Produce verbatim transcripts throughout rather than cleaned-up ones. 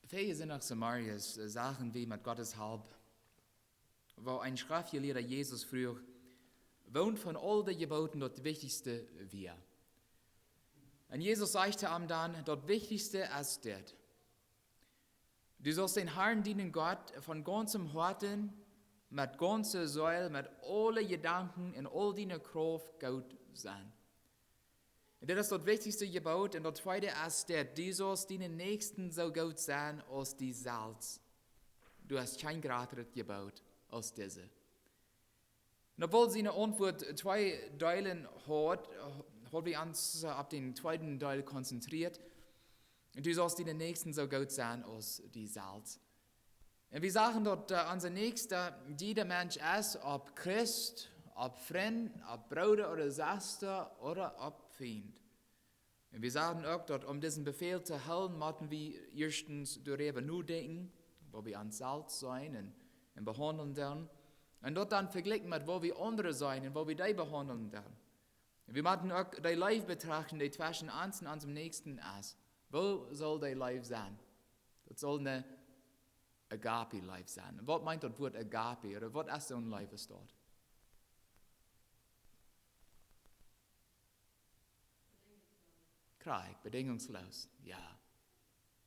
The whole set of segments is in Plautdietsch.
Väajen Sindach, Samarius, äh, sagen wie met Gottes Help, woo een Schreftjelieeda Jesus fruach, woont von aul de Jeboten daut wichtichste wia. Un Jesus säd to am dan: Daut wichtichste es dit: Du saust dän Herrn, dienen Gott, von gaunzem Hoaten, met gaunze Seel, met aule Jedanken un aul diene Krauft goot sennen. Un dit es daut wichtichste Jeboot. Un daut tweede es dit: Du saust dienen Näakjsten soo goot sennen aus die selfst. Du hast kjeen jratret Jeboot aus dise. Un obwohl siene Auntwuat twee Deelen haud, hab wie ons, äh, opp dän tweeden Deel konzentrieet. Du saust dienen Näakjsten soo goot sennen aus die selfst. Un wie sagen daut, äh, onse Näakjste, jieda Mensch es, auf Christ, auf Frint, auf Brooda ooda Sesta ooda auf Fient. Un wie sagen uk daut, om disen Befäl to hoolen, motten wie ieeschtens doaräwa nodenkjen, woo wie ons selfst seenen un, un behaundlen doonen. Un daut dan vejlikjen met woo wie aundre seenen un woo wie dee behaundlen doonen. Un wie motten uk dee Leew betrachten, dee tweschen ons un onsem Näakjsten es. Woo saul dee Leew sennen? Daut saul eene Agape-Leew sennen. Un waut meent daut Wuat Agape? Ooda waut es soone Leew, es daut? Krakjt, bedingungslos, jo.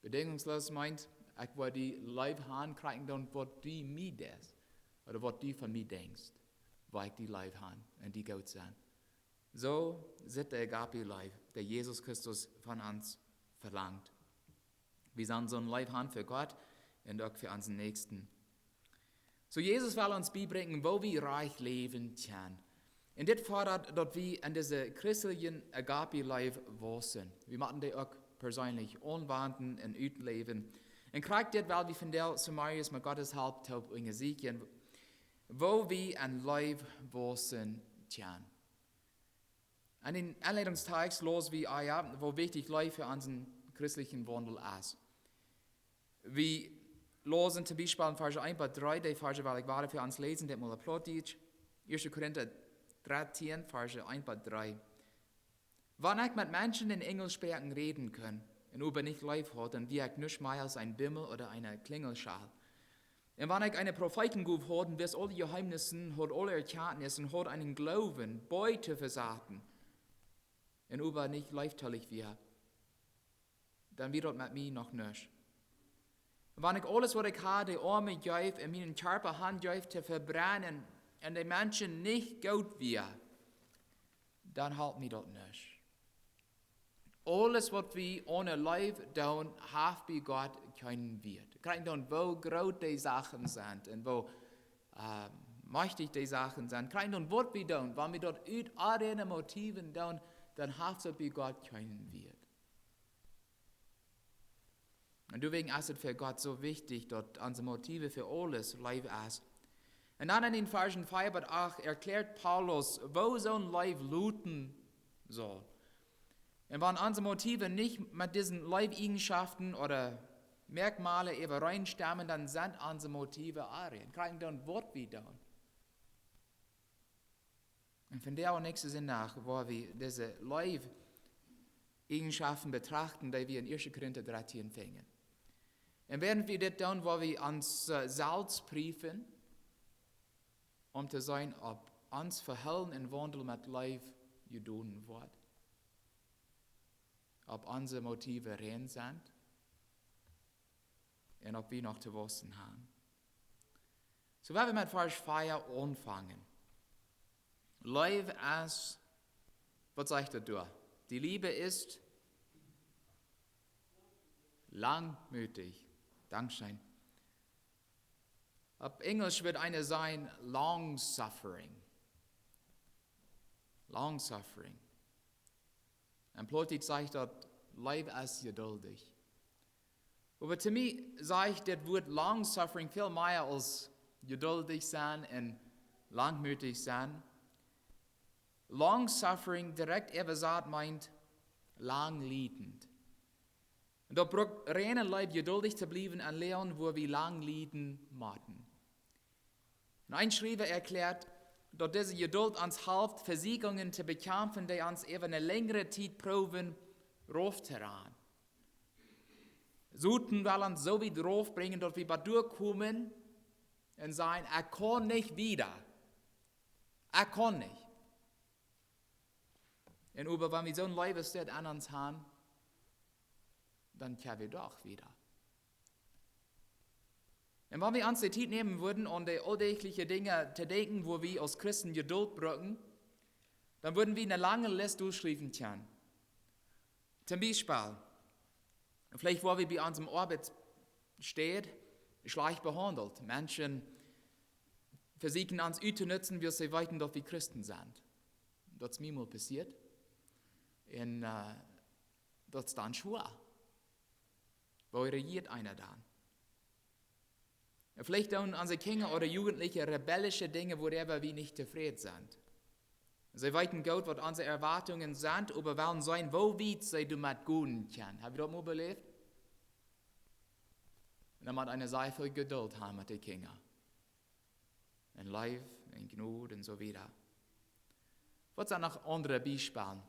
Bedingungslos meent, ekj woa die leef han, krakjt dan waut du mie deist, ooda waut du von mie denkjst, woa ekj die leef han un die goot sennen. Soo sitt de Agape-Leew, dee Jesus Christus von ons velangt. Wie sellen soone Leew han fa Gott un uk fa onsen Näakjsten. Soo, Jesus well ons biebrinjen, woo wie rajcht läwen kjennen. Un dit foddat, daut wie aun dise christelje Agape-Leew waussen. Wie motten dee uk perseenlich aunwenjen un utläwen. Un krakjt dit well wie vondoag, Samarius, met Gottes Help toop unjasieekjen, woo wie aun Leew waussen kjennen. En dän Enleitungstext laus wie, ah jo, woo wichtich Leew fa onsen christeljen Waundel es. Wie läsen toom Biespel en Varsch eent bat dree, dee Varsch well ekj wada fa ons läsen, ditmol opp Plautdietsch. Ieeschte Korinta dartieen, Varsch eent bat dree. Wan ekj met Menschen en Enjelsproaken räden kunn un oba nich Leew haud, dan wia ekj nuscht mea aus een Bimmel ooda eene Klinjelschal. Un wan ekj eene Profeetengow haud un wist aule Jeheemnissen, haud aule Erkjantnis un haud eenen Gloowen, Boaj to vesaten, un oba nich leeftolich wia, dan wia daut met mie noch nuscht. Wan ekj aules, waut ekj haud, de Oame jeef un mienen Kjarpa hanjeef to vebrennen un de Menschen nich goot wia, dan halpt mie daut nuscht. Aules, waut wie one Leew doonen, haft bie Gott kjeenen Wieet. Krakjt dan, woo groot dee Sachen sent un woo, äh, majchtich dee Sachen sent. Krakjt dan, waut wie doonen, wan wie daut ut onreine Motiven doonen, dan haft daut bie Gott kjeenen Wieet. Un doawäajen es et fa Gott soo wichtich, daut onse Motive fa aules Leew es. Un dan en dän Varschen vea bat acht erkjläat Paulus, woo soone Leew luten saul. Un wan onse Motive nich met dise Leewieejenschaften ooda Merkmale äwareenstemmen, dan sent onse Motive onrein. Krakjt dan, waut wie doonen. Un vondoag, näakjsten Sindach, woa wie dise Leewieejenschaften betrachten, dee wie en Ieeschte Korinta dartieen finjen. Un wäarent wie dit doonen, woa wie ons, äh, selfst priefen, om to seenen, auf ons Vehoolen un Waundel met Leew jedonen woat, auf onse Motive rein sent un auf wie noch to waussen haben. Soo, wan wie met Varsch vea aunfangen. Leew es, waut sajcht daut doa? Die Liebe ist langmütig. Dankscheen. Opp Enjlisch wudd eena sajen long suffering. Long suffering. En Plautdietsch sajcht daut, Leew es jeduldich. Oba to mie sajcht dit Wuat long suffering väl mea aus jeduldich sennen un langmütig sennen. Long suffering, direkt äwasat, meent lang liedent. Un daut brukt reine Leew, jeduldich to bliewen en Läwen, wua wie lang lieden motten. Un een Schriewa erkjläat, daut dise Jeduld ons halpt, Vesieekjungen to bekjamfen, dee ons äwa eene lenjre Tiet proowen rauf to ranen. Soton well ons soo wiet rauf brinjen, daut wie bat doa komen un sajen: "Ekj kaun nich wieda. Ekj kaun nich." Un oba wan wie soon Leew es daut aun ons han, dan kjenn wie doch wieda. Un wan wie ons de Tiet nämen wudden, aun de auldäachliche Dinja to denkjen, wua wie aus Christen Jedult brucken, dan wudden wie eene lange List utschriewen kjennen. Toom Biespel, veleicht woa wie bie onse Oabeitsstäd schlajcht behaundelt. Menschen vesieekjen ons uttonutzen, wiels see weeten, daut wie Christen sent. Daut es mie mol passieet. Un, äh, daut es dan schwoa. Woo reageet eena dan? Un veleicht doonen onse Kjinja ooda Jugendliche rebellische Dinja, wuaräwa wie nich tofräd sent. See weeten goot, waut onse Erwoatungen sent, oba wellen seenen, woo wiet see doamet gonen kjennen. Hab jie daut mol beläft? Un dan mott eena sea väl Jedult haben met de Kjinja. Un Leew, un Jnod, un soo wieda. Waut sent noch aundre Biespels?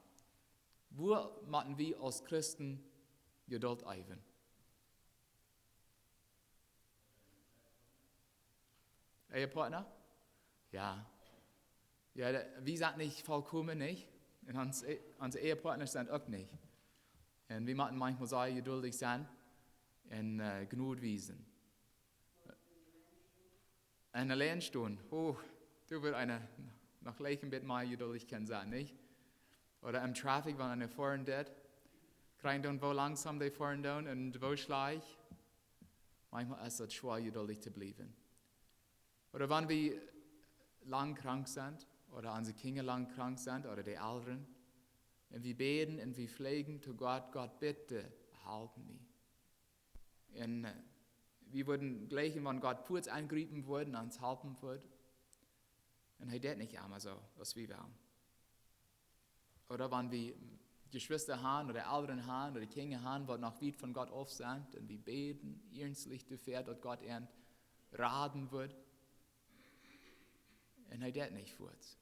Wua motten wie aus Christen Jedult äwen? Ehepartner? Jo. Jo, de-, wie sent nich vollkomen, nich? Un ons E-, onse Ehepartner sent uk nich. Un wie motten maunchmol sea jeduldich sennen un, äh, Jnod wiesen. Un auleen stonen. Oh, doa woat eena noch jlikj een bät mea jeduldich kjennen sennen, nich? Ooda em Traffic, wan eena foaren deit. Kjikjen dan, woo langsom dee foaren doonen un woo schlajcht. Maunchmol es daut schwoa, jeduldich to bliewen. Ooda wan wie lang krank sent, ooda onse Kjinja lang krank sent, ooda de Elren. Un wie bäden un wie fleejen to Gott: "Gott, bitte, halp mie." Un, äh, wie wudden jlikjen, wan Gott fuaz enjriepen wudd un ons halpen wudd. Un hee deit nich emma soo, aus wie wellen. Ooda wan wie Jeschwista haben ooda Elren haben ooda Kjinja haben, waut noch wiet von Gott auf sent, un wie bäden iernstlich doafäa, daut Gott an raden wudd. Un hee deit nich fuaz.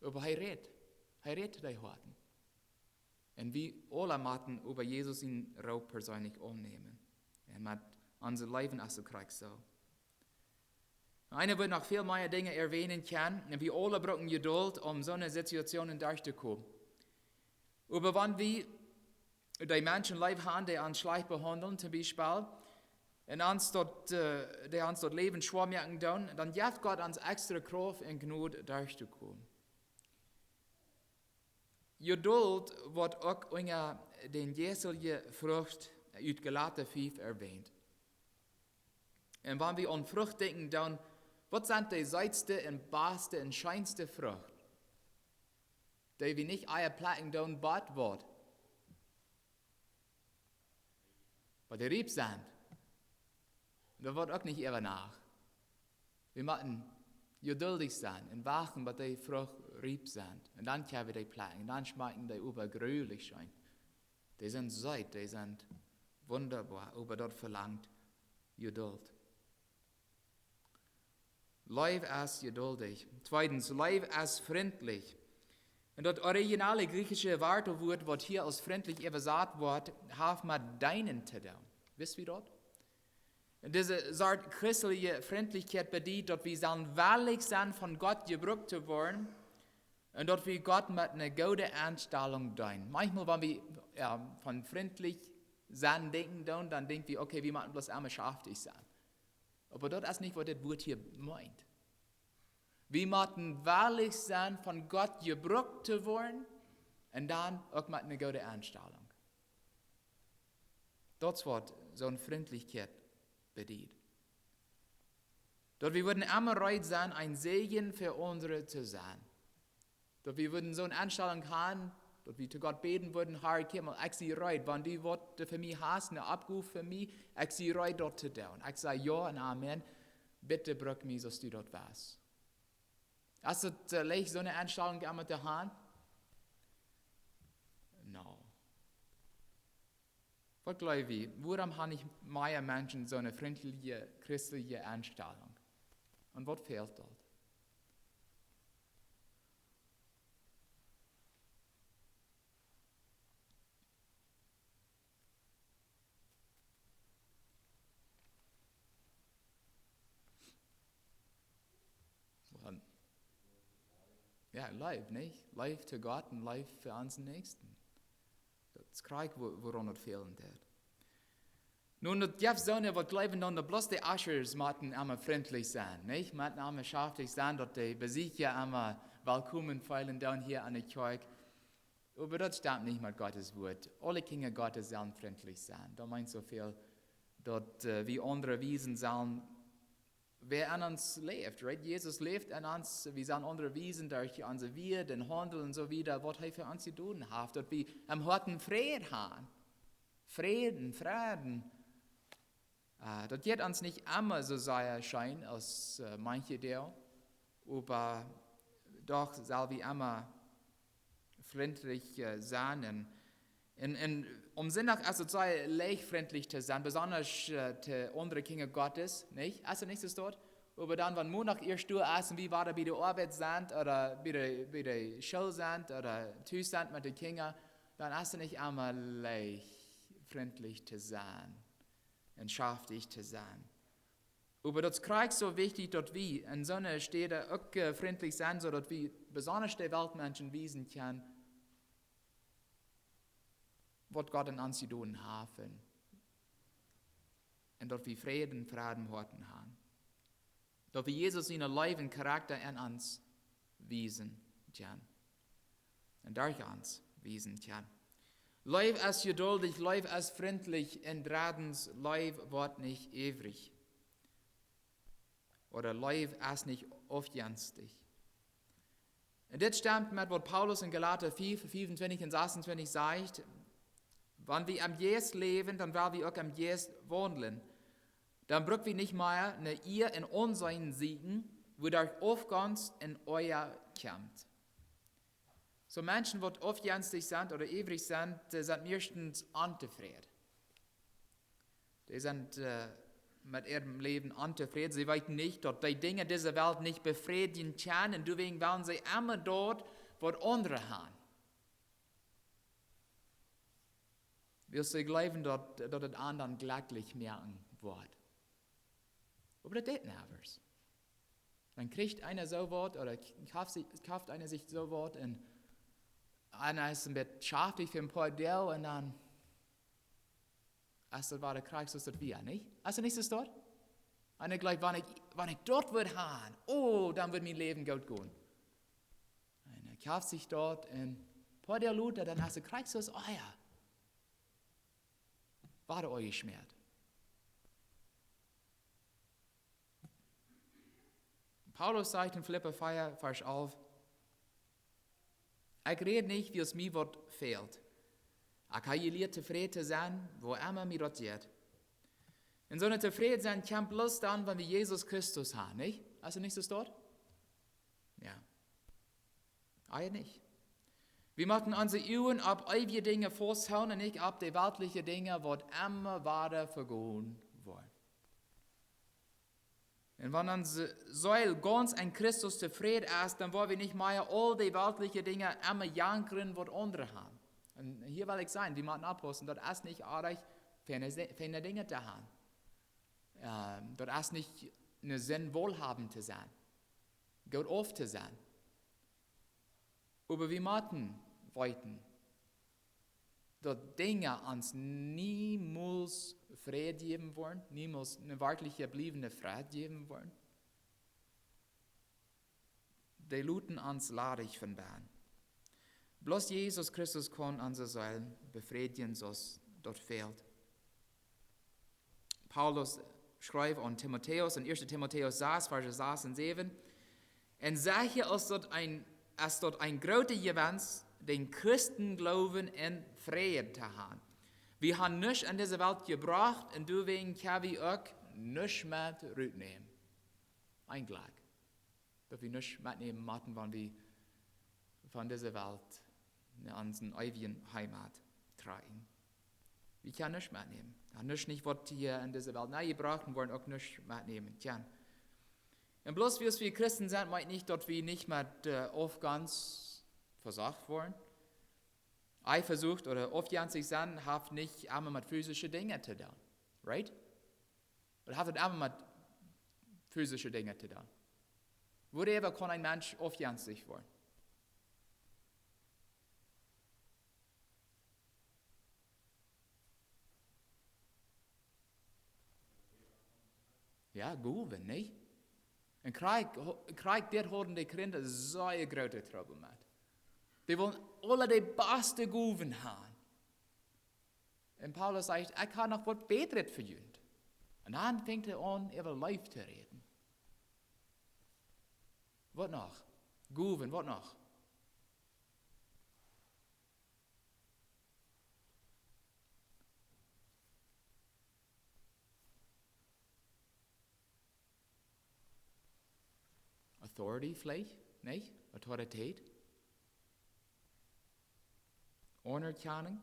Oba hee rät. Hee rät to de Hoaten. Un wie aula motten oba Jesus sienen Roop perseenlich aunnämen. Un met onse Läwen es uk krakjt soo. Eena wudd noch väl mea Dinja erwähnen kjennen, un wie aula brucken Jedult, om soone Situationen derchtokomen. Oba wan wie de Menschen leef haben, dee ons schlajcht behaundlen, toom Biespel, un ons daut, äh, dee ons daut Läwen schwoa moaken doonen, dan jeft Gott ons extra Krauft un Jnod derchtokomen. Jedult woat uk unja de jeistelje Frucht ut Galata fief erwähnt. Un wan wie aun Frucht denkjen, dan, waut sent de seetste un baste un scheenste Frucht, dee wie nich ea plekjen doonen, bat waut? Bat dee riep sent. Daut woat uk nich äwa Nacht. Wie motten jeduldich sennen un wachten, bat dee Frucht riep sent. Un dan kjenn wie dee plekjen. Un dan schmakjen dee oba jreslich scheen. Dee sent seet, dee sent wundaboa, oba daut velangt Jedult. Leew es jeduldich. Tweedens, Leew es frintlich. Un daut originale griechische Woat, waut hia aus frintlich äwasat woat, haft met deenen to doonen. Wist jie daut? Un dise Sort christelje Frintlichkjeit bediet, daut wie sellen wellich sennen, von Gott jebrukt to woaren, un daut wie Gott met eene goode Enstalunk deenen. Maunchmol, wan wie, jo, von frintlich sennen denkjen doonen, dan denkj wie, okay, wie motten bloos emma schaftich sennen. Oba daut es nich, waut dit Wuat hia meent. Wie motten wellich sennen, von Gott jebrukt to woaren, un dan uk met eene goode Enstalunk. Daut es, waut soone Frintlichkjeit bediet. Daut wie wudden emma reed sennen, een Säajen fa aundre to sennen. Daut wie wudden soone Enstalunk haben, daut wie to Gott bäden wudden: "Herr, kjikj mol, ekj sie reed, wan du waut fa mie hast, eene Oppgow fa mie, ekj sie reed, daut to doonen. Ekj saj jo un amen, bitte bruck mie, soo aus du daut west." Es daut, äh, leicht, soone Enstalunk emma to haben? No. Waut jleew jie, wuarom haben nich mea Menschen soone frintliche, christelje Enstalunk? Un waut fält doa? Jo, Leew, nich? Leew to Gott un Leew fa onsen Näakjsten. Daut es krakjt, wua-, wuarom daut fälen deit. Nu, daut jeft soone, waut jleewen dan, daut bloos de Ushers motten emma frintlich sennen, nich? Motten emma schaftich sennen, daut de Besieekja emma welkom feelen dan hia aun de Kjoakj. Oba daut stemt nich met Gottes Wuat. Aule Kjinja Gottes sellen frintlich sennen. Daut meent soo väl, daut, äh, wie aundre wiesen sellen, wäa aun ons läft, right? Jesus läft aun ons, wie sellen aundre wiesen derch onse Wieed un Haundlen un soo wieda, waut hee fa ons jedonen haft, daut wie em Hoaten Fräd haben. Fräd un Fräd. Äh, daut jeit ons nich emma soo sea scheen aus, äh, manche Deel, oba doch sell wie emma frintlich, äh, sennen. Un, un, un om Sindach es et sea leicht frintlich to sennen, besonda, äh, to aundre Kjinja Gottes, nich? Es et nich soo doa? Oba dan, wan Mondach ieescht doa es un wie wada bie de Oabeit sent, ooda bie de, bie de School sent, ooda tus sent met de Kjinja, dan es et nich emma leicht, frintlich to sennen un schaftich to sennen. Oba daut es krakjt soo wichtich, daut wie aun soone Städen uk, äh, frintlich sent, soo daut wie besonda de Weltmenschen wiesen kjennen, waut Gott aun ons jedonen haft. Un daut wie Fräd un Fräd em Hoaten haben. Daut wie Jesus sienen leewen Charakta aun ons wiesen kjennen. Un derch ons wiesen kjennen. Leew es jeduldich, Leew es frintlich, un dreddens, Leew woat nich iewrich. Ooda Leew es nich aufjenstich. Un dit stemt met waut Paulus en Galata fief, fiefuntwintich un sasuntwintich sajcht: Wan wie em Jeist läwen, dan well wie uk em Jeist waundlen. Dan bruck wie nich mea no Ea un Aunseenen sieekjen, wua derch Aufgonst un Oaja kjemt. Soo Menschen, waut aufjenstich sent ooda iewrich sent, dee sent meistens ontofräd. Dee sent, äh, met äa Läwen ontofräd. See weeten nich, daut dee Dinja dise Welt nich befriedjen kjennen. Un doawäajen wellen see emma daut, waut aundre haben. Wiels see jleewen, daut, daut et an dan jlekjlich moaken woat. Oba daut deit nich. Dan kjricht eena soo waut, ooda k-, kauft sikj, kauft eena sikj soo waut un, un es een bät schaftich fa een poa Doag un dan es daut wada krakjt soo aus daut wia, nich? Es daut nich soo doa? Un ekj jleew, wan ekj, wan ekj daut wudd haben, oh, dan wudd mien Läwen goot gonen. Un hee kauft sikj daut un een poa Doag lota, dan es et krakjt soo aus, oh jo, wada aunjeschmäat. Paulus sajcht en Filippa vea, Varsch alf: Ekj räd nich, wiels mie waut fält. Ekj hab jelieet tofräd to sennen, woo emma mie daut jeit. Un soo een tofräd sennen kjemt bloos dan, wan wie Jesus Christus haben, nich? Es daut nich soo doa? Jo. Ea nich. Wie motten onse Uagen opp eewje Dinja fausthoolen un nich opp de weltliche Dinja, waut emma wada vegonen woaren. Un wan onse Seel gaunz aun Christus tofräd es, dan woa wie nich mea aul de weltliche Dinja emma jankren, waut aundre haben. Un hia well ekj sajen, wie motten oppaussen, daut es nich oajch, feine Se-, feine Dinja to haben. Ähm, daut es nich een Senn, wohlhabend to sennen, goot auf to sennen. Oba wie motten weeten, daut Dinja ons niemols Fräd jäwen woaren, niemols eene werkjliche bliewende Fräd jäwen woaren. Dee loten ons ladich von bennen. Bloos Jesus Christus kaun onse Seel befriedjen, soo aus daut fält. Paulus schreef aun Timotäus en ieeschte Timotäus sas, Varsch sas un säwen: Un secha es daut een, es daut een groota Jewenst, dän Christengloowen en Fräd to haben. Wie haben nuscht aun dise Welt jebrocht un doawäajen kjenn wie uk nuscht met rutnämen. Een Jlekj, daut wie nuscht metnämen motten, wan wie von dise Welt no onse eewje Heimat trakjen. Wie kjennen nuscht metnämen. Jo, nuscht nich, waut hia en dise Welt nenjebrocht woat, un uk nuscht metnämen kjennen. Un bloos wiels wie Christen sent, meent nich, daut wie nich met, äh, Aufgonst vesocht woaren. Eifersucht ooda aufjenstich sennen haft nich emma met physische Dinja to doonen. Right? Daut haft nich emma met physische Dinja to doonen. Wooräwa kaun een Mensch aufjenstich woaren? Jo, Gowen, nich? Un krakjt, krakjt dit hauden de Korinta sea groote Trubbel met. Dee wullen aule de baste Gowen haben. Un Paulus sajcht: "Ekj hab noch waut Bätret fa junt." Un dan fangt hee aun äwa Leew to räden. Waut noch? Gowen, waut noch? Authority veleicht, nich? Autorität. Anerkjanunk.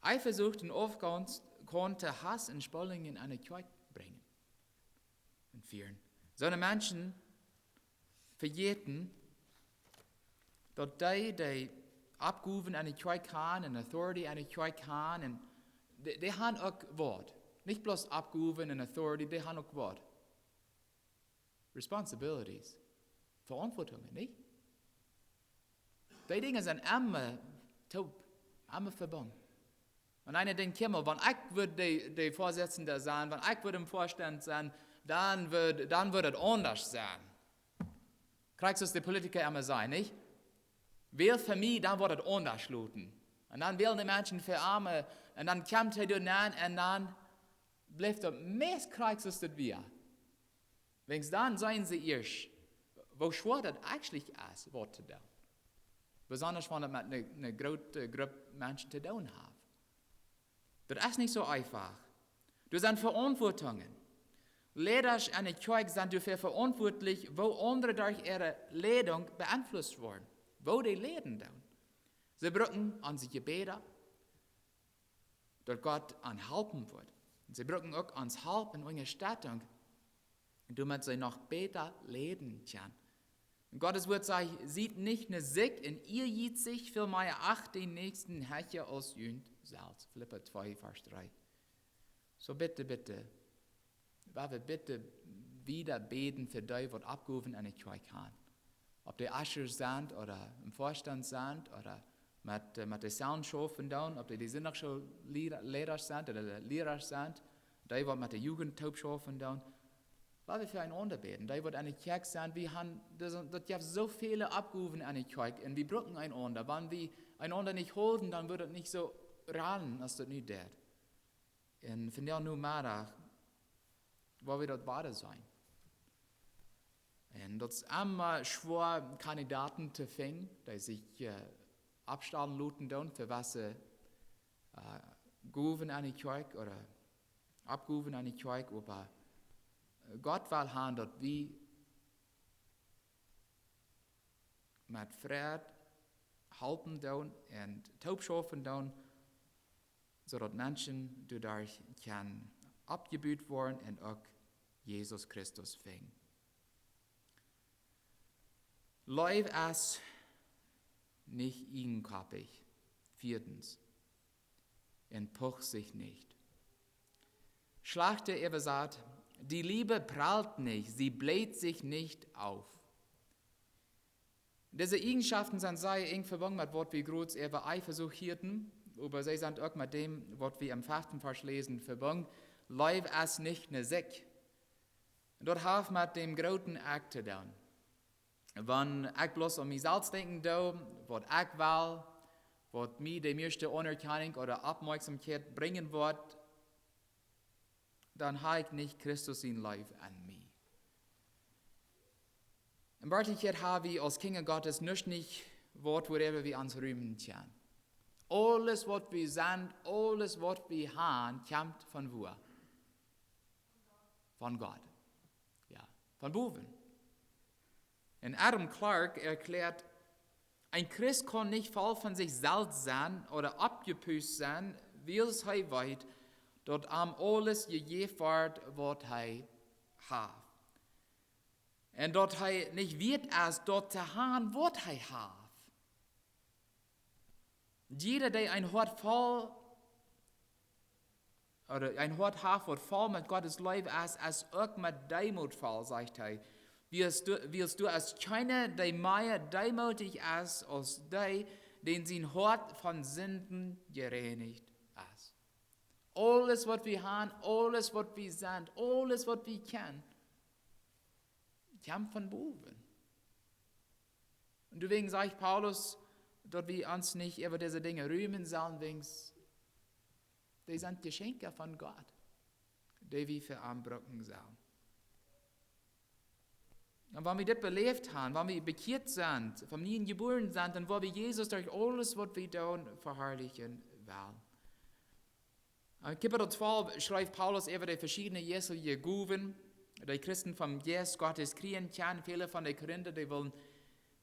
Eifersucht un Aufgunst kaun to Hass un Spaltungen enne Kjoakj brinjen. Un fieren. Soone Menschen vejäten, daut dee, dee Oppgowen enne Kjoakj han un Authority enne Kjoakj han, un dee, dee han uk waut. Nich bloos Oppgowen un Authority, dee han uk waut. Responsibilities. Veauntwuatungen, nich? Dee Dinja sent emma toop, emma vebungen. Wan eena denkjt: "Kjikj mol, wan ekj wudd de, de Vorsitzende sennen, wan ekj wudd em Vorstand sennen, dan wudd, dan wudd et aundasch sennen." Krakjt soo aus de Politiker emma sajen, nich? "Wäl fa mie, dan woat et aundasch loten." Un dan wälen de Menschen fa am, un dan kjemt hee doa aun, un dan blift et meist krakjt soo aus daut wia. Wäajens dan seenen see ieescht, woo schwoa daut actually es, waut to doonen. Besonda wan et met eene, eene groote Grupp Menschen to doonen haft. Daut es nich soo eefach. Doa sent Veauntwuatungen. Leida enne Kjoakj sent doafäa veauntwuatlich, woo aundre derch äare Leidunk beeinflusst woaren. Woo dee leiden doonen. See brucken onse Jebäda, daut Gott an halpen woat. See brucken uk ons Help un Unjastettunk, doamet see noch bäta leiden kjennen. Gottes Wort sajcht: "Siet nich no sikj un eajetzich, vielmehr acht dän Näakjsten hecha aus junt selfst." Filippa twee, Varsch dree. Soo bitte, bitte, woa wie bitte wieda bäden fa dee, waut Oppgowen enne Kjoakj han. Auf dee Ushers sent ooda em Vorstand sent ooda met, äh, met de Sound schaufen doonen, auf dee de Sindachschool Liera-, Liera sent ooda de Liera sent, dee, waut met de Jugend toop schaufen doonen. Woa wie fa eenaunda bäden. Dee, waut enne Kjoakj sent, wie han, daut, daut jeft soo väle Oppgowen enne Kjoakj un wie brucken eenaunda. Wan wie eenaunda nich hoolen, dan wudd et nich soo rannen, aus daut nu deit. Un vondoag Nomeddach woa wie daut wada seenen. Un daut es emma schwoa, Kandidaten to finjen, dee sikj, äh, oppstalen loten doonen fa waut see, äh, Gowen enne Kjoakj ooda Oppgowen enne Kjoakj, oba Gott well han, daut wie met Fräd halpen doonen un toop schaufen doonen, soo daut Menschen doaderch kjennen oppjebut woaren un uk Jesus Christus finjen. Leew es nich ieejenkoppich. Vieatens. Un pucht sikj nich. Schlachter äwasat: "Die Liebe prahlt nicht, sie bläht sich nicht auf." Dise Ieejenschoften sent sea enj vebungen met waut wie krakjt äwa Eifersucht hieeden, oba see sent uk met däm, waut wie em feften Varsch läsen, vebungen. Leew es nich no sikj. Daut haft met däm grooten Ekj to doonen. Wan ekj bloos aun mie selfst denkjen doo, waut ekj well, waut mie de mieeschte Aunerkjanunk ooda Oppmoakjsomkjeit brinjen woat, dan hab ekj nich Christus siene Leew aun mie. En Werkjlichkjeit ha wie aus Kjinja Gottes nuscht nich, waut, wuaräwa wie ons riemen kjennen. Aules, waut wie sent, aules, waut wie han, kjemt von wua? Von Gott. Jo, von bowen. Un Adam Clarke erkjläat: "Een Christ kaun nich voll von sikj selfst sennen ooda oppjepust sennen, wiels hee weet, daut am aules jejäft woat, waut hee haft. Un daut hee nich wieet es, daut to han, waut hee haft." Jieda, dee een Hoat voll, ooda een Hoat haft, waut voll met Gottes Leew es, es uk met Deemoot voll, sajcht hee. Wiels du, wiels du aus kjeena, dee mea deemootich es aus dee, dän sien Hoat von Sinden jereinicht es. Aul Aules waut wie haben, aules waut wie sent, aules waut wie kjennen, kjemt von bowen. Un doawäajen sajcht Paulus, daut wie ons nich äwa dise Dinja riemen sellen, wäajen dee sent Jeschenkja von Gott, dee wie fa am brucken sellen. Un wan wie dit beläft haben, wan wie bekjieet sent, vom Nieen jebuaren sent, dan woa wie Jesus derch aules waut wie doonen veharlichen wellen. Enn Kapitel twalf schrift Paulus äwa de veschiedne jeistelje Gowen, dee Christen vom Jeist Gottes kjrieen kjennen. Väle von de Korinta, dee wullen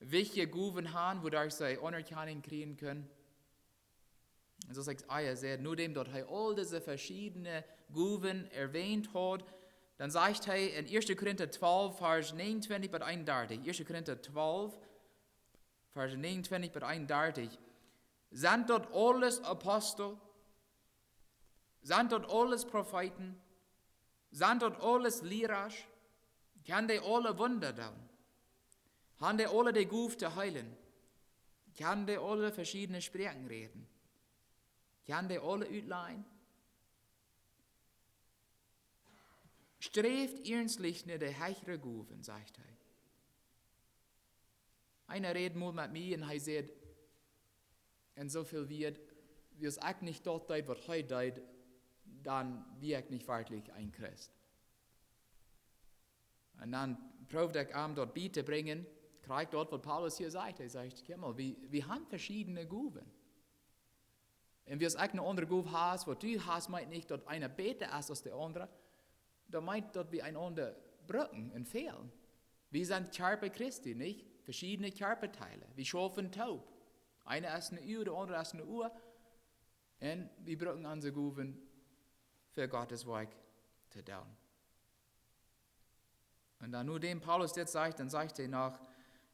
wichtje Gowen haben, wuaderch see Aunerkjanunk kjrieen kunnen. Un soo aus ekj ea säd, nodäm daut hee aul dise veschiedne Gowen erwähnt haud, dan sajcht hee enn Ieeschte Korinta twalf, Varsch näajenuntwintich bat eenundartich. Ieeschte Korinta twalf, Varsch näajenuntwintich bat eenundartich. Sent daut aules Apostel? Sent daut aules Profeeten? Sent daut aules Liera? Kjennen dee aule Wunda doonen? Han dee aule de Gow to heelen? Kjennen dee aule veschiedne Sproaken räden? Kjennen dee aule utlajen? Sträft iernstlich no de hechre Gowen, sajcht hee. Eena räd mol met mie un hee säd, enn soo väl Wieed, wiels ekj nich daut deed waut hee deed, dan wia ekj nich werkjlich een Christ. Un dan proowd ekj am daut bie to brinjen, krakjt daut waut Paulus hia sajcht. Hee sajcht, kjikj mol, wie, wie haben veschiedne Gowen. Un wiels ekj ne aundre Gow hab aus waut du hast, meent nich daut eena bäta es aus de aundra. Daut meent daut wie eenaunda brucken un fälen. Wie sent Kjarpa Christi, nich? Veschiedne Kjarpadeele. Wie schaufen toop. Eena es ne Ua, de aundra es ne Ua. Un wie brucken onse Gowen fa Gott sien Woakj to doonen. Un dan, nodäm Paulus dit sajcht, dan sajcht hee noch,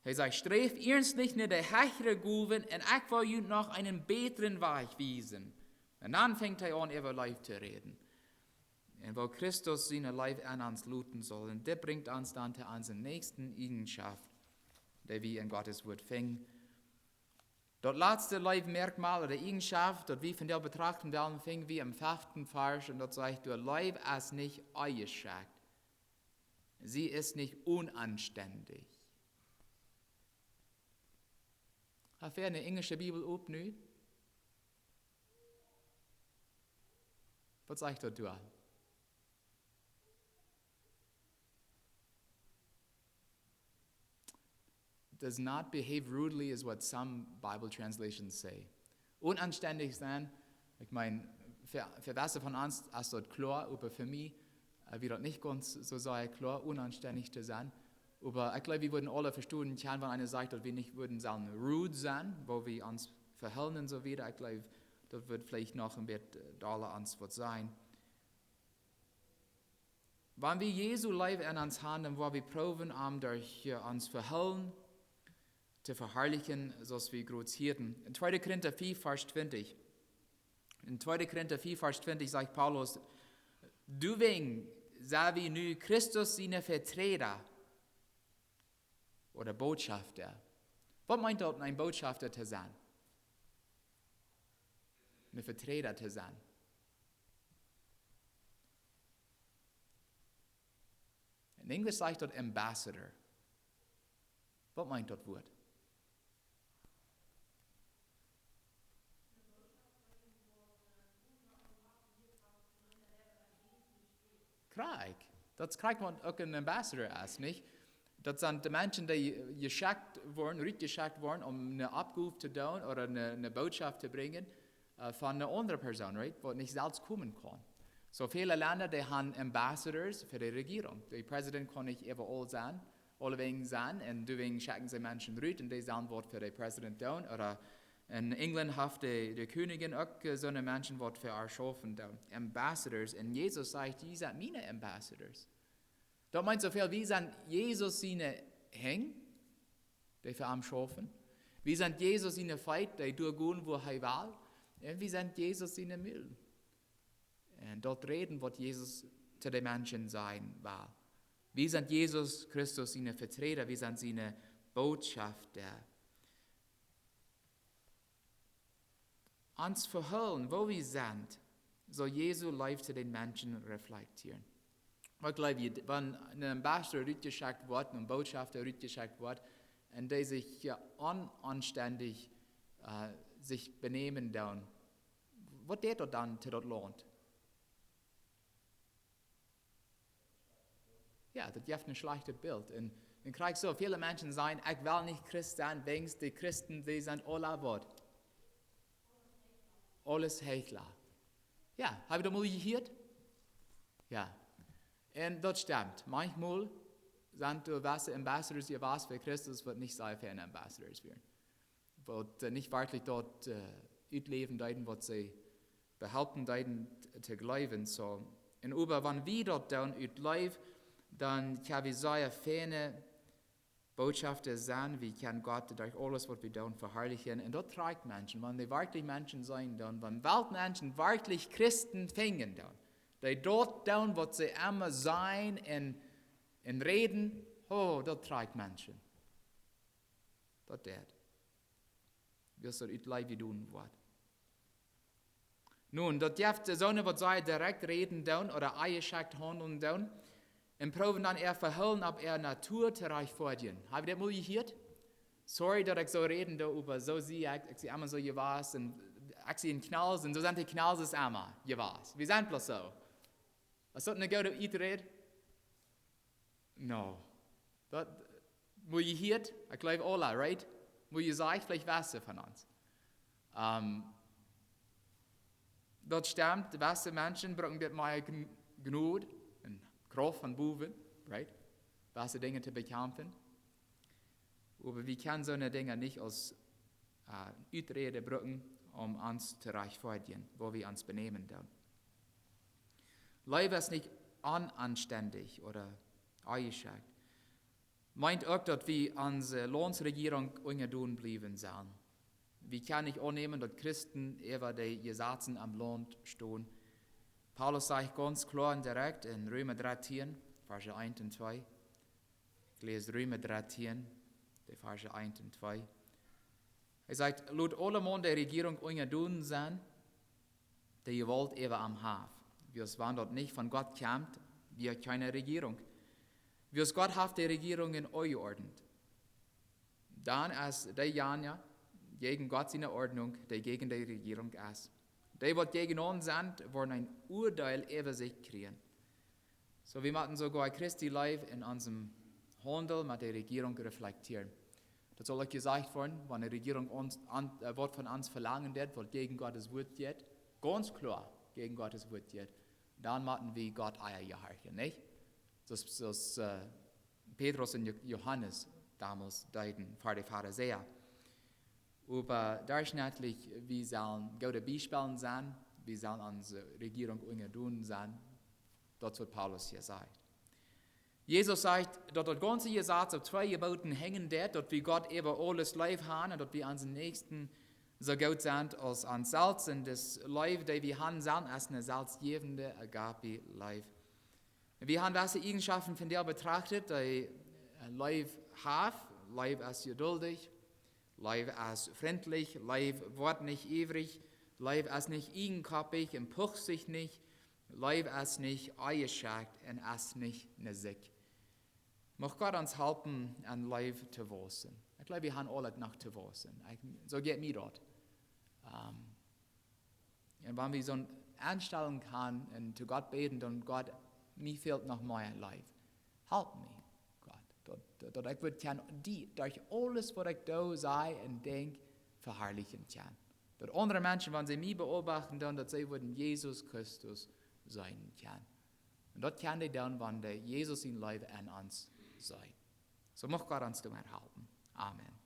hee sajcht: "Sträft iernstlich no de hechre Gowen, un ekj woa junt noch eenen bätren Wajch wiesen." Un dan fangt hee aun, äwa Leew to räden. Un woo Christus siene Leew enn ons loten saul. Un dit brinjt ons dan to onse näakjste Ieejenschoft, dee wie enn Gott sien Wort finjen. Daut latste Leewmerkmol ooda Ieejenschoft, daut wie vondoag betrachten wellen, finj wie em feften Varsch, un daut sajcht: "De Leew es nich onjeschekjt. See es nich onaunstendich." Haft wäa eene enjlische Bibel op nu? Waut sajcht daut doa? "Does not behave rudely" is what some Bible translations say. Onaunstendich sennen, ekj meen, fa, fa waut von ons es daut kloa, oba fa mie, äh, wia daut nich gaunz soo sea kloa, onaunstendich to sennen. Oba ekj jleew, wie wudden aule vestonen kjennen, wan eena sajcht, daut wie nich wudden sellen rude sennen, woo wie ons vehoolen un soo wieda. Ekj jleew, daut wudd veleicht noch een bät, äh, dolla ons waut sajen. Wan wie Jesu Leew enn ons haben, dan woa wie proowen, am derch, äh, ons Vehoolen to veharlichen, soo aus wie jrod säden. Enn tweede Korinta fief, Varsch twintich. Enn tweede Korinta fief, Varsch twintich sajcht Paulus: "Doawäajen sent wie nu Christus siene Veträda ooda Botschafta." Waut meent daut, een Botschafta to sennen? Een Veträda to sennen. Enn Enjlisch sajcht daut ambassador. Waut meent daut Wort? Krakjt. Daut es krakjt waut uk een ambassador es, nich? Daut sent de Menschen, dee jeschekjt woaren, rutjeschekjt woaren, om eene Oppgow to doonen ooda eene, eene Bootschoft to brinjen, äh, von eene aundre Persoon, right? Waut nich selfst komen kaun. Soo väle Lenda, dee haben ambassadors fa de Rejierunk. De President kaun nich äwaraul sennen, aulewäajen sennen, un doawäajen schekjen see Menschen rut, un dee sellen waut fa de President doonen, ooda enn Enjlaunt haft de, de Kjennich uk, äh, soone Menschen waut fa äa schaufen doonen. Ambassadors. Un Jesus sajcht: "Jie sent miene ambassadors." Daut meent soo väl, wie sent Jesus siene Henj, dee fa am schaufen. Wie sent Jesus siene Feet, dee doa gonen, wua hee well. Un wie sent Jesus siene Mul. Un daut räden, waut Jesus to de Menschen sajen well. Wie sent Jesus Christus siene Veträda, wie sent siene Botschafta. Ons Vehoolen, woo wie sent, Saul Jesu Leew to dän Menschen reflektieren. Waut jleew jie, wan een Ambassador rutjeschekjt woat, een Botschafta rutjeschekjt woat, un dee sikj, jo, on-, onanstendich, äh, sikj benämen doonen, waut deit daut dan to daut Launt? Jo, daut jeft een schlajchtet Bilt. Un, un krakjt soo, väle Menschen sajen: "Ekj well nich Christ sennen, wäajens de Christen, dee sent aula waut? Aules Heichla." Jo, hab jie daut mol jehieet? Jo. Un daut stemt. Maunchmol sent doa waut Ambassadors jewast fa Christus, waut nich soo feine Ambassadors wieren. Waut, äh, nich werkjlich daut, äh, utläwen deeden, waut see behaupten deeden t-, to jleewen, soo. Un oba wan wie daut doonen ut Leew, dan kjenn wie sea feine Botschafta sennen, wie kjennen Gott derch aules, waut wie doonen, veharlichen. Un daut trakjt Menschen, wan dee werkjlich Menschen seenen, dan, wan Weltmenschen werkjlich Christen finjen, dan, dee daut doonen, waut see emma sajen un, un räden, oh, daut trakjt Menschen. Daut deit. Wiels daut ut Leew jedonen woat. Nun, daut jeft soone, waut see direkt räden doonen ooda onjeschekjt haundlen doonen un proowen dan äa Vehoolen opp äare Natua to rajchtfoadjen. Hab jie daut mol jehieet? Sorry, daut ekj soo räden doo, oba soo sie ekj, ekj sie emma soo jewast un ekj sie een Kjnals un soo sent de Kjnalses emma jewast. Wie sent bloos soo. Es daut eene goode Uträd? No. Daut, mol jehieet, ekj jleew aula, right? Mol jesajcht, veleicht waut von ons. Ähm, daut stemt, waut Menschen brucken dit mea Gn-, Jnod un Krauft von bowen, right? Waut Dinja to bekjamfen. Oba wie kjennen soone Dinja nich aus, äh, Uträd brucken, om ons to rajchtfoadjen, woo wie ons benämen doonen. Leew es nich onanstendich ooda onjeschekjt. Meent uk, daut wie onse Launtsrejierunk unjadon bliewen sellen. Wie kjennen nich aunnämen, daut Christen äwa de Jesazen aum Launt stonen. Paulus sajcht gaunz kloa un direkt en Reema dartieen, Varsch eent un twee. Ekj läs Reema dartieen, de Varsch eent un twee. Hee sajcht: "Lot aulemaun de Rejierunk unjadon sennen, de Jewault äwa am haft. Wiels wan daut nich von Gott kjemt, wia kjeene Rejierunk. Wiels Gott haft de Rejierunk enjeordent. Dan es deejanja jäajen Gott siene Ordnunk, dee jäajen de Rejierunk es. Dee, waut jäajen aun sent, woaren een Uadeel äwa sikj kjrieen." Soo, wie motten soogoa Christi Leew en onsem Haundlen met de Rejierunk reflektieren. Daut saul uk jesajcht woaren, wan de Rejierunk ons, aun, äh, waut von ons velangen deit, waut jäajen Gottes Wuat jeit, gaunz kloa jäajen Gottes Wuat jeit, dan motten wie Gott ea jehorchen, nich? Soo aus, soo aus, äh, Petrus un Jo-, Johanes donmols deeden ver de Farisäa. Oba derchschnittlich, wie sellen goode Biespels sennen, wie sellen onse Rejierunk unjadon sennen. Daut es, waut Paulus hia sajcht. Jesus sajcht, daut daut gaunze Jesaz opp twee Jeboten henjen deit, daut wie Gott äwa aules leef haben un daut wie onsen Näakjsten soo goot sent aus ons selfst. Un dise Leew, dee wie haben sellen, es eene selfstjäwende Agape Leew. Wie haben dise Ieejenschoften vondoag betracht, dee, äh, Leew haft. Leew es jeduldich, Leew es frintlich, Leew woat nich iewrich, Leew es nich ieejenkoppich un pucht sikj nich, Leew es nich onjeschekjt un es nich ne Sikj. Mucht Gott ons halpen, aun Leew to waussen. Ekj jleew, wie haben aule noch to waussen. Ekj, soo jeit mie daut. Ähm, un wan wie soone Enstalunk haben un to Gott bäden, dan: "Gott, mie fält noch mea Leew. Halp mie, Gott, daut, daut, daut ekj wudd kjennen die derch aules, waut ekj doo, saj un denkj, veharlichen kjennen. Daut aundre Menschen, wan see mie beobachten, dan, daut see wudden Jesus Christus seenen kjennen." Un daut kjennen dee dan, wan dee Jesus siene Leew en ons seenen. Soo mucht Gott ons doamet halpen. Amen.